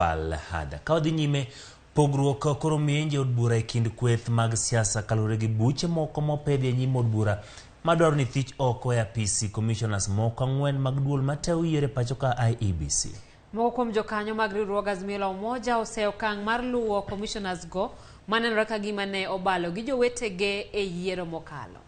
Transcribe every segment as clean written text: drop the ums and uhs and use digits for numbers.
Falhada. Ka wadhi nyime, pogruok koro mienje od bura e kind kweth mag siasa kaluwore gi buche moko mopedhi e nyim od bura madwaro ni thich oko e apisi commissioners moko ang'wen mag duol matayo yiero e pacho ka IEBC. Moko kuom jokanyo mag riwruog Azimio la Umoja oseyo okang' mar luwo commissioners go manenore ka gima ne obalo gi jowetege e yiero mokalo.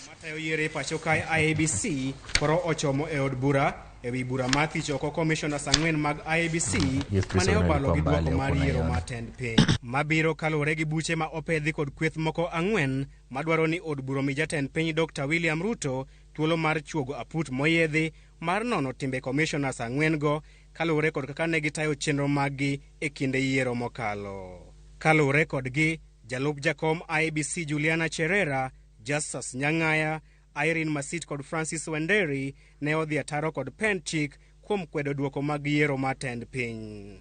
Matayo yiero e pacho kae IEBC koro ochomo e od bura ewi bura mar thich oko commissioners ang'wen mag IEBC Yes, please, mane Honorable obalo gi Kwambale, duoko mar okona yiero yore. mar tend piny mabiro kaluwore gi buche ma opedhi kod kweth moko ang'wen madwaro ni od bura omi jatend piny Dr. William Ruto thuolo mar chuogo aput moyiedhi mar nono timbe commissioners ang'wen go kaluwore kod kaka ne gitayo chenro maggi e kinde yiero mokalo. Kaluwore kodgi, jalup jakom IEBC Juliana Cherera, Justus Nyang'aya, Irene Masit kod Francis Wanderi ne odhi ataro kod pend chik kuom kwedo duoko mag yiero mar tend piny.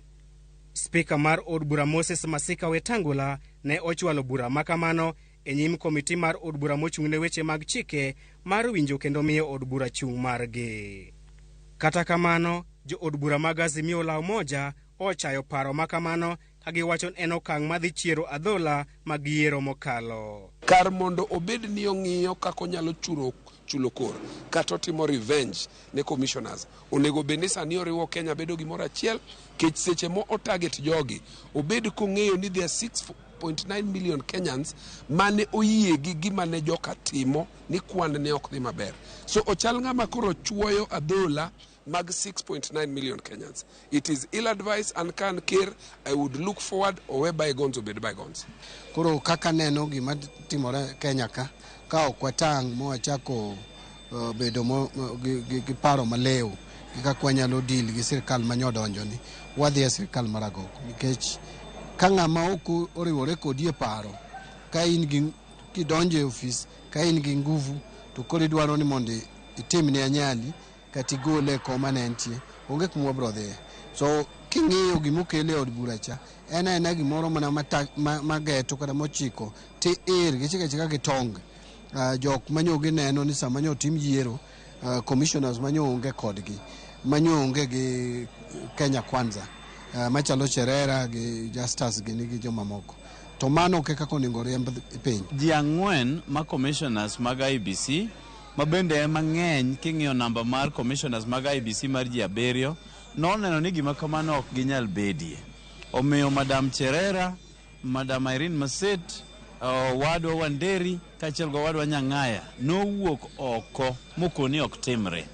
Spika mar od bura Moses Masika Wetangula ne ochwalo bura makamano e nyim komiti mar od bura mochung' ne weche mag chike mar winjo kendo miyo od bura chung' margi. Kata kamano, jo od bura mag Azimio la Umoja ochayo paro makamano ka giwacho ni en okang' madhi chiero adhola mag yiero mokalo. Kar mondo obed ni ong'iyo kaka onyalo churo chulo kor kata otimo revenge ne commissioners, onego bed ni sani oriwo Kenya bedo gimoro achiel kech seche mo otarget jogi obed kong'eyo ni there are 6.9 million Kenyans mane oyie gi gima ne joka timo ni kwan ne ok dhi maber. So ochal ng'ama koro chuoyo adhola mag 6.9 million Kenyans. It is ill advised and kan ker I would look forward owe bygones obed bygones. Koro kaka neno gima timore Kenya ka, ka ok watang' mawachako bedo gi paro malew gi kaka wanyalo deal gi sirkal manyodonjo ni, wadhi e sirkal mar agoko. Nikech ka ng'ama ok oriwore kodi e paro, ka in gi kidonjo e ofis, ka in gi nguvu, to koro idwaro ni mondo itimne anyali kata igole e koma ne entie, onge kuma wabiro dhiye. So king'iyo gimokel e od bura cha, en aena gimoro mana mageto kata mochiko ti ir gichiko achika gi tong. Jok manyo gineno ni sama nyo tim yiero, commissioners manyo onge kodgi, manyo onge gi Kenya Kwanza, machalo Cherera gi Justus gini gi jomamoko. To mano ok e kaka onego riemb piny. Ji ang'wen ma commissioners mag IEBC ma bende ema ng'eny king'iyo namba mar commissioners mag IEBC mar ji abiriyo noneno ni gima kamano ok ginyal bedie. Omiyo Madam Cherera, Madam Irene Masit, owadwa Wanderi kaachiel gi owadwa Nyang'aya nowuok oko mokoni ok timre.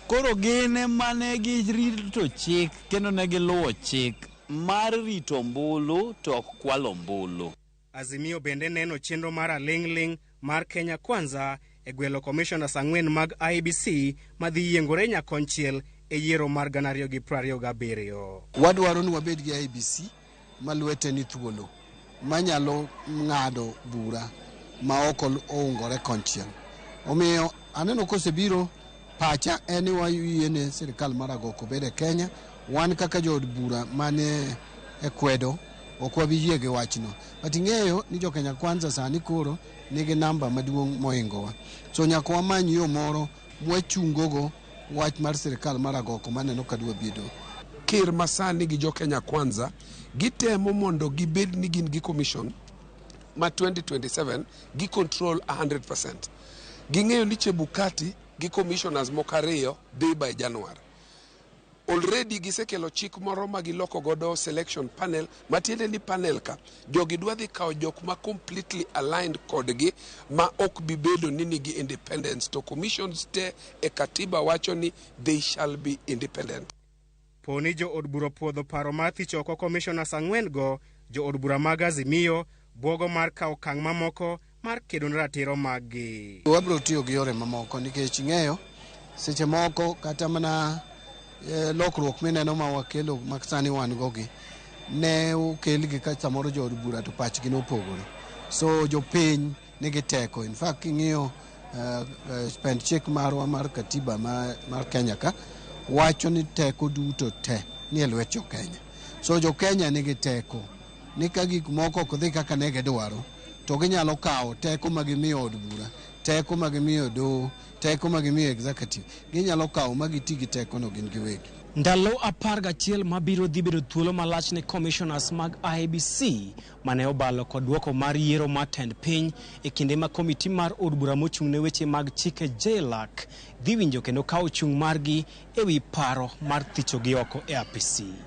Koro gin ema ne girito chik kendo ne giluwo chik mar rito ombulu to ok kwalo ombulu. Azimio bende neno chenro mar aling'ling' mar Kenya Kwanza e gwelo commissioners ang'wen mag IEBC madhi yiengore nyakonchiel e yiero mar 2027. Wadwaro ni wabed gi IEBC ma lwete ni thuolo, manyalo ng'ado bura ma ok oungore konchiel. Omiyo aneno kosebiro, pacha en ni wayiene sirkal mar agoko bed e Kenya. Wan kaka jood bura mane e kwedo ok wabi yie gi wachno. But ing'eyo ni jo Kenya Kwanza sani koro nigi namba maduong' mohingowa. So nyaka wamany yo moro mwachungogo wach mar sirkal mar agoko maneno ka dwa bedo. Ker masani gi jo Kenya Kwanza gitemo mondo gibed ni gin gi commission ma 2027 gi control 100%. Ging'eyo ni Chebukati gi commissioners moko ariyo dhi by January. Already gisekelo chik moro ma giloko godo selection panel, matiende ni panel ka jogi dwa dhi kawo jok ma completely aligned kodgi ma ok bi bedo ni nigi independence, to commissions te e katiba wacho ni they shall be independent. Poni jo od bura opuodho paro mar thich oko commissioners ang'wen go, jo od bura mag Azimio bwogo mar kawo okang' mamoko mar kedo ne ratiro maggi. Wabiro tiyo gi yore mamoko nikech ing'eyo seche moko kata mana lokruok mineno ma wakelo ma sani wan go gi ne okelgi ka samoro jo od bura to pachgi nopogore. So jopiny nigi teko. In fact king'iyo pend chik marwa mar katiba mar Kenya ka wacho ni teko duto te ni e lwet jo Kenya. So jo Kenya nigi teko ni ka gik moko ok dhi kaka ne gidwaro to ginyalo kawo teko ma gimiyo od bura, teko ma gimiyo doho, teko ma gimiyo executive, ginyalo kawo ma giti gi tekono gin giwegi. Ndalo 11 mabiro dhi bedo thuolo malach ne commissioners mag IEBC mane obalo kod duoko mar yiero mar tend piny e kinde ma komiti mar od bura mochung' ne weche mag chike JLAC dhi winjo kendo kawo chung' margi e wi paro mar thichogi oko e apisi.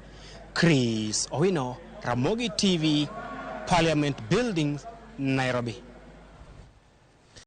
Chris Owino, Ramogi TV, Parliament Buildings, Nairobi.